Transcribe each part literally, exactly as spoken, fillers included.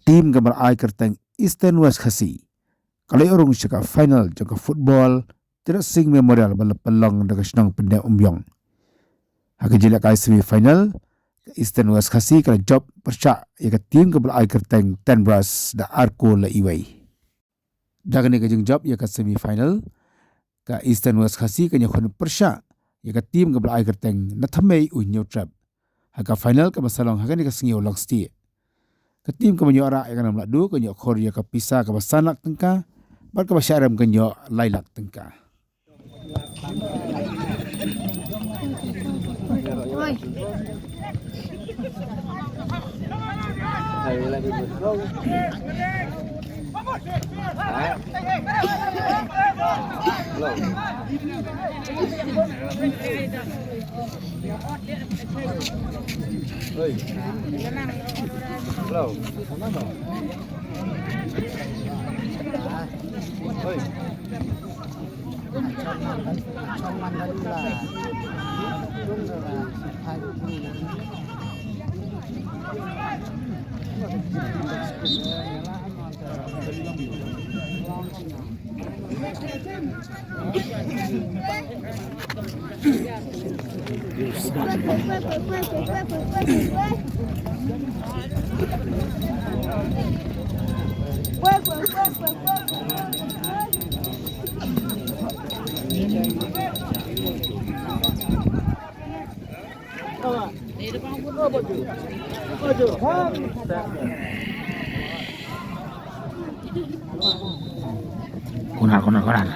team kaba la ai kyrteng Eastern West Khasi ka la ïoh rung sha ka final jong ka football Tyrot Sing Memorial ba la pynlong da ka shnong Pyndep Umïong. Ha ka jingïalehkai semi final, ka Eastern West Khasi ka la jop pyrshah ïa ka team kaba la ai kyrteng Ten Bras da ar kol la iwei. Da kane ka jingjop ïa ka semi final, ka Eastern West Khasi kan ïakhun pyrshah ïa ka team kaba la ai kyrteng na thymmei u Hynñiewtrep ha ka final kaba sa long ha kane ka sngi u Longstieh. Ka team kaba ïoh rah ïa ka nam lahdu kan ïoh khor ïa ka pisa kaba san lak tyngka bad kaba shah rem kan ïoh lai lak tyngka. Kunar, kunar, kunar.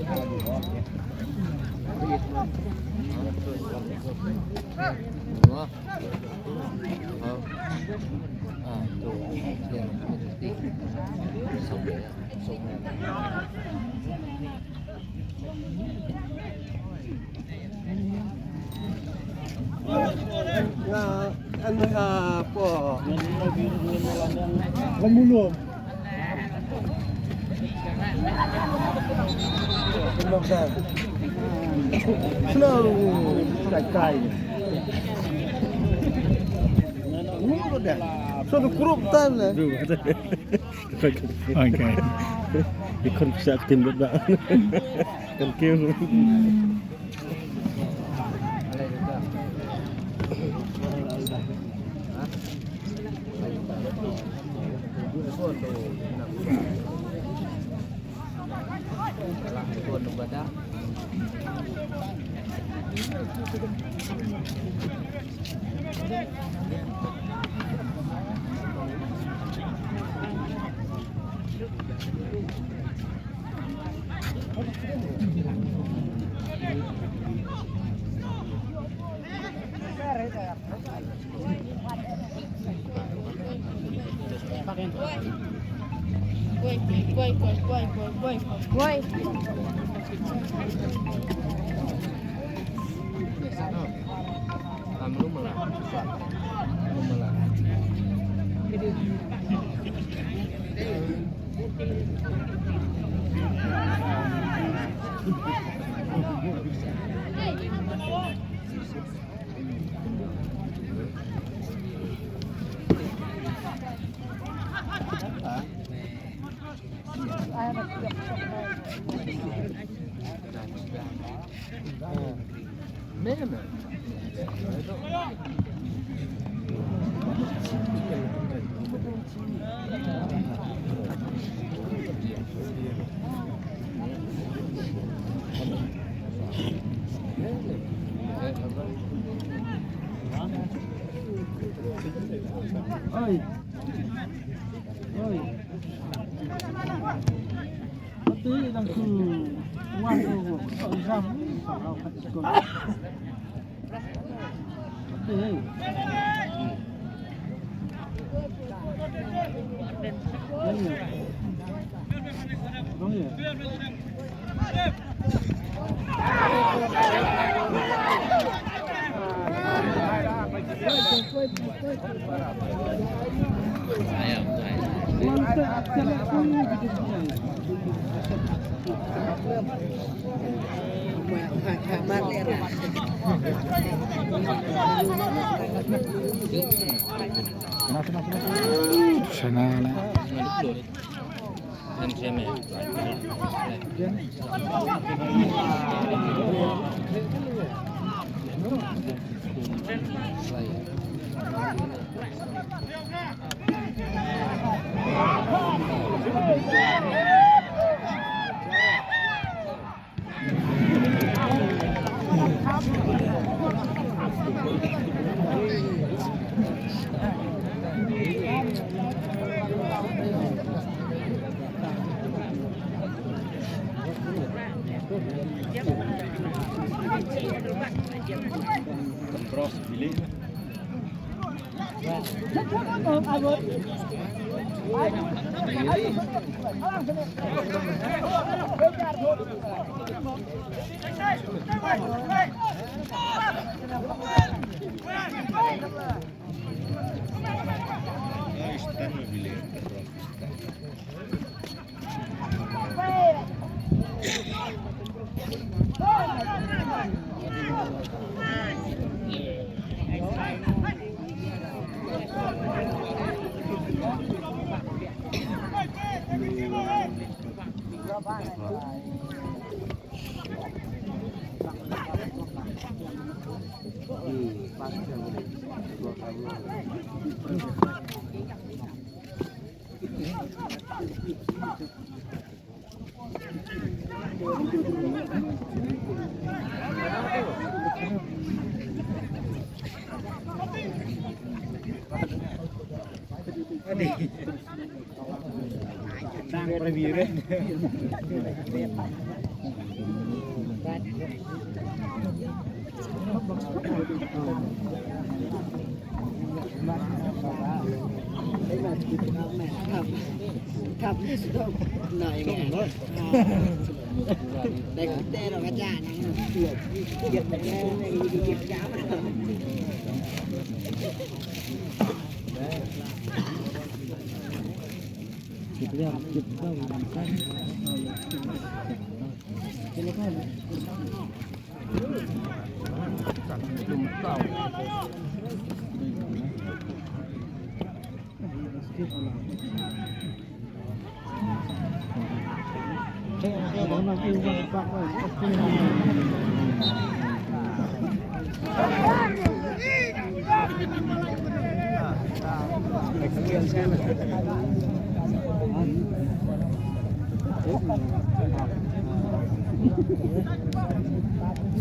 Nga, ano, ah, po. Pemulung. Slow. Kai, kai. So the group time, eh? Okay. Ikon bisa tim ba. Kan kêu. Oi. Oi. Ati lang ku wan ku exam. Ati. Ati. Sana na.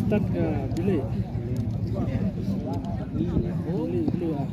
Start ka bilik. Bilik, bilik, ah.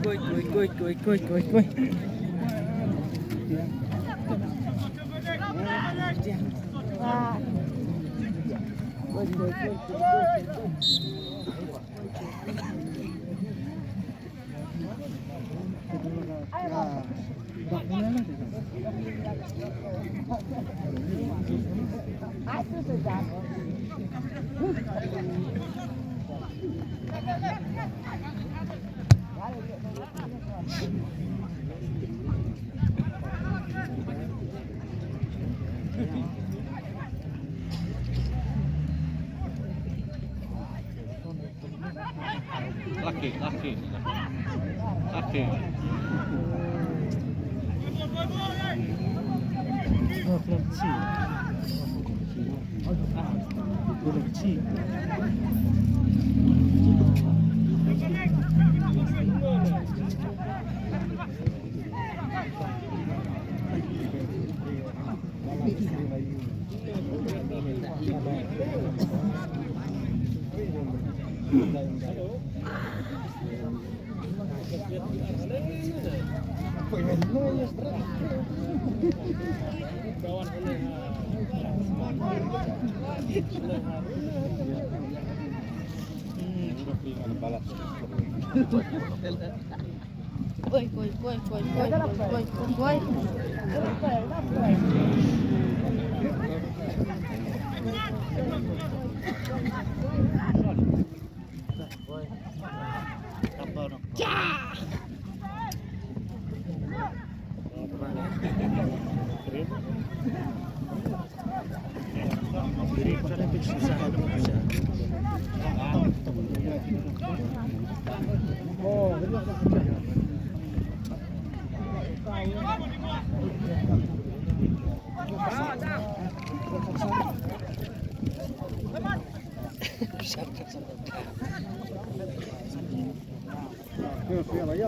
Koi, koi, koi, koi, koi, koi, koi. Lucky, lucky, lucky. Koi, koi, koi. Oh,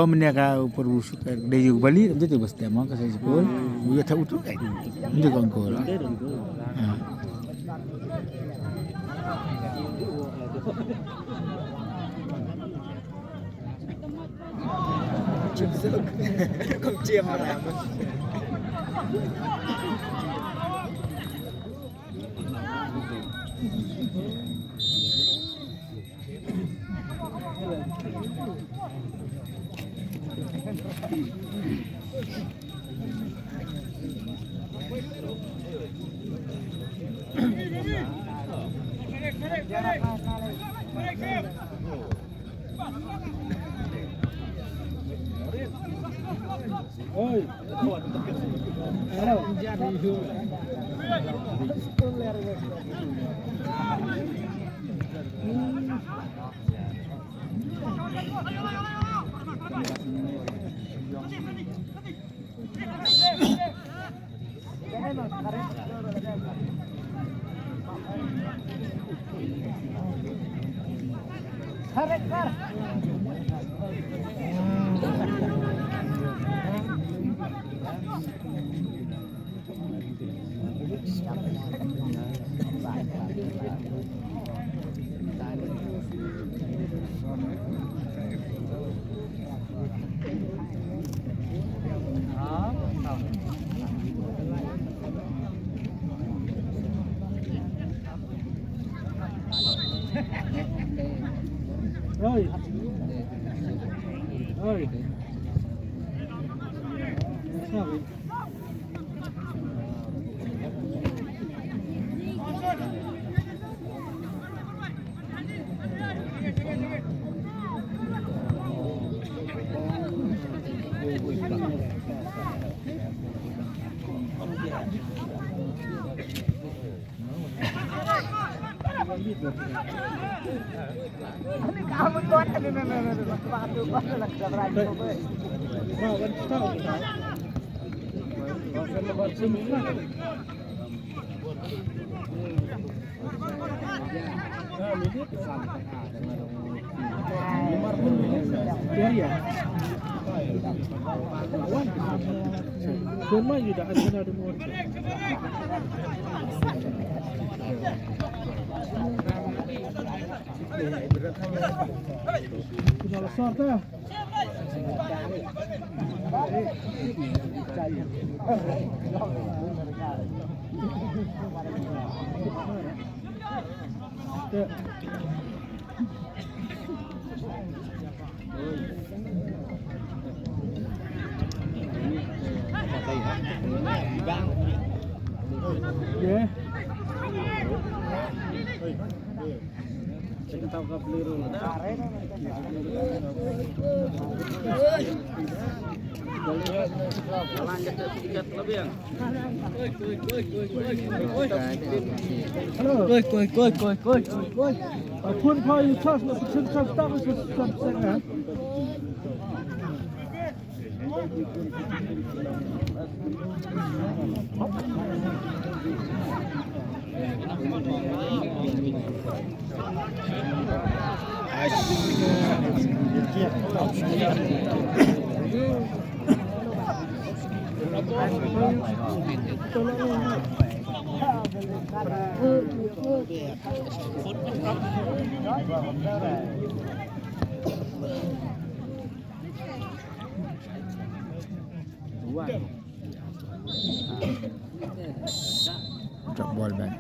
menia ka upor busuk ka dei ju bali, nanti tu bas tema ka saya sepul. Buya tak utuk kan? Nanti kau kau lah. Ha. Oi. Oi. Sorry. Drop ball back.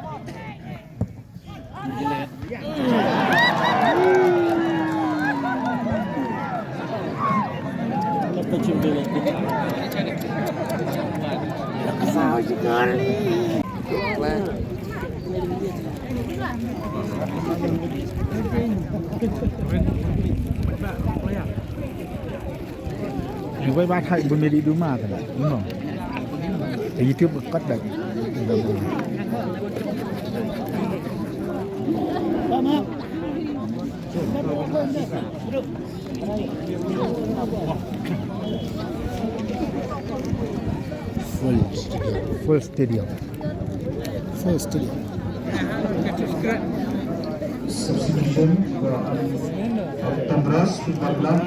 Ni wei ba thai bun meri duma ka da. No. Te YouTube kat da. Full stadium. Full stadium. Full stadium. Substitution for Al-, Al-Tamras, Football Club.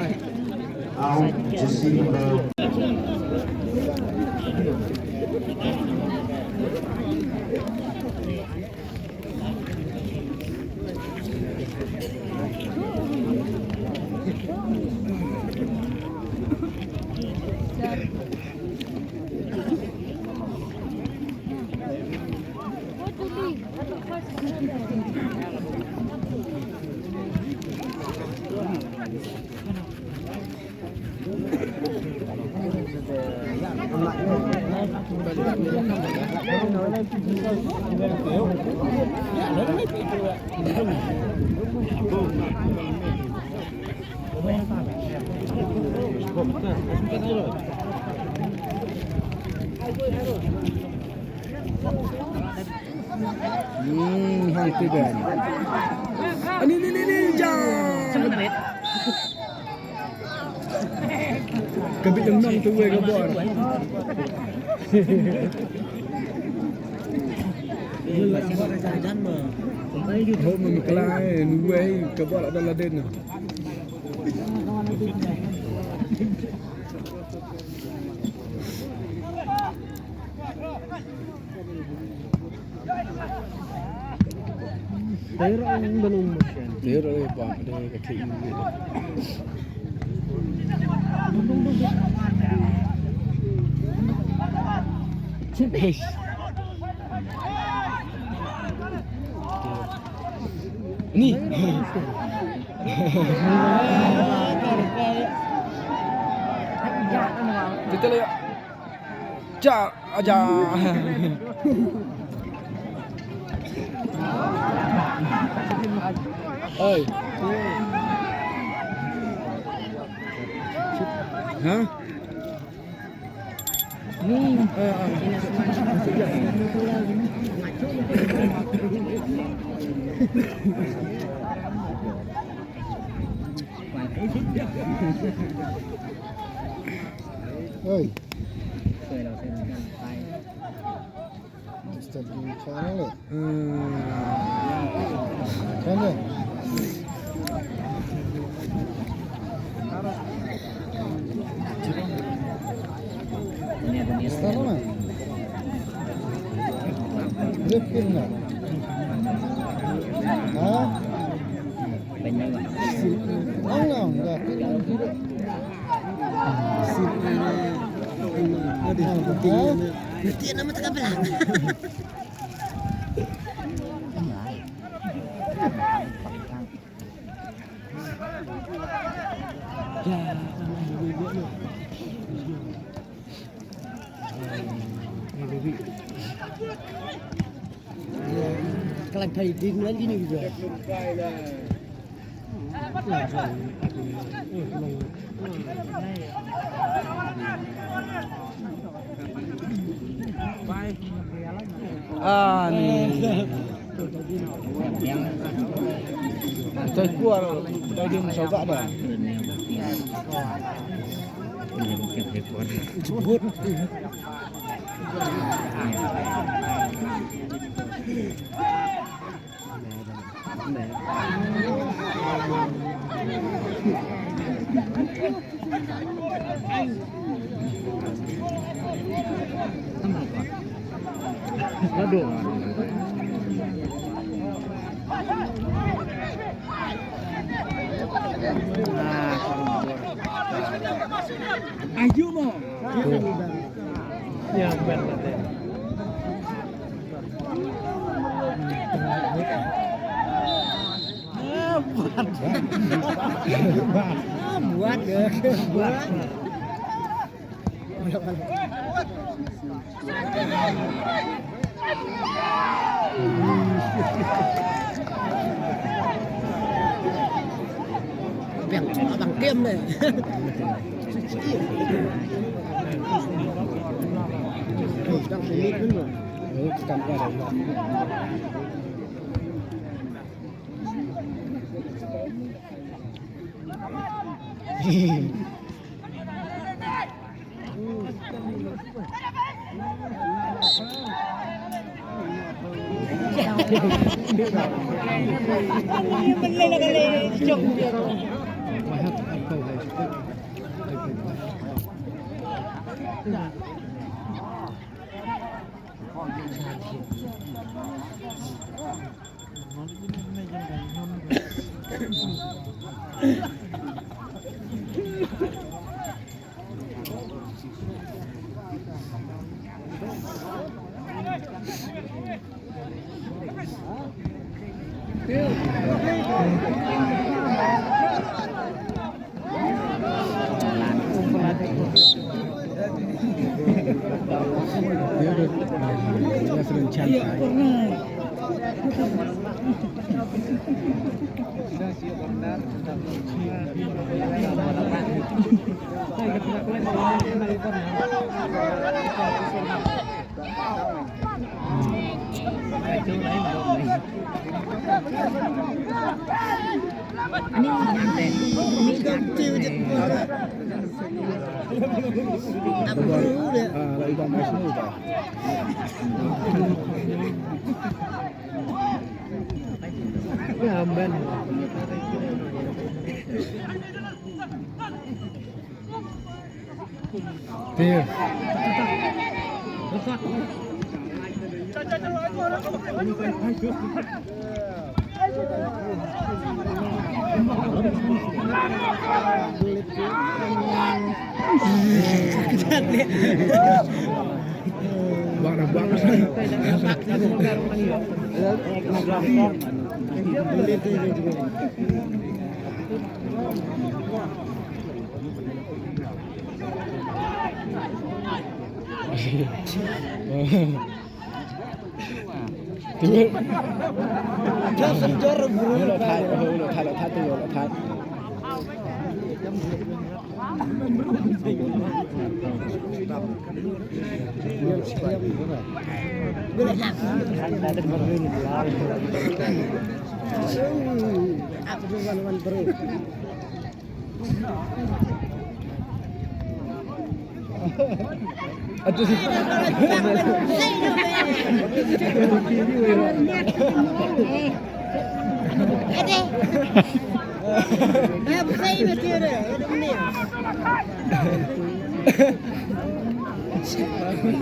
Out, jersey number. Hmm, hang tu kan. Ani ni ni ni ja. Ka bit nong tu wei ka bor. Ho mun klai nu wei ka bor ada laden. Tero ang balong mo siya. Tero eh, ba, de ka kay ini. Ni. Kita lihat. Ja, aja. Oi. Hah? Ni. Eh, eh. Oi. Start the channel, eh? Hmm. Channel. Start na. Dia pin na. Ha? Ang lang, dah pin na. Kalang thai din lan kini juga. Ah, ni. Yang tai kuar, tai dia masuk kat dah. Jebut. Ayo mo. Ya, buat. Ah, buat. Ah, buat, ya. Buat. Abang, abang kem deh.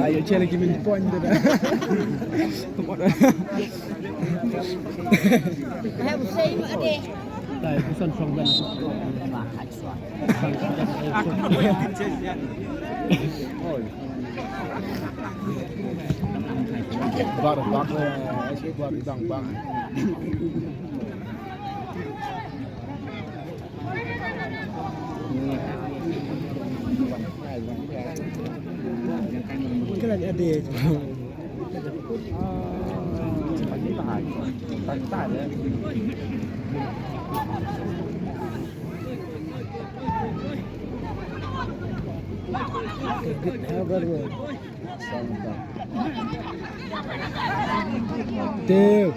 Ayo, cele ki min point tu dah. Dai, busan song ban. Bar, bar, eh, bar, bar. Two.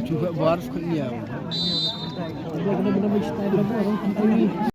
Cuba baru sekali ya.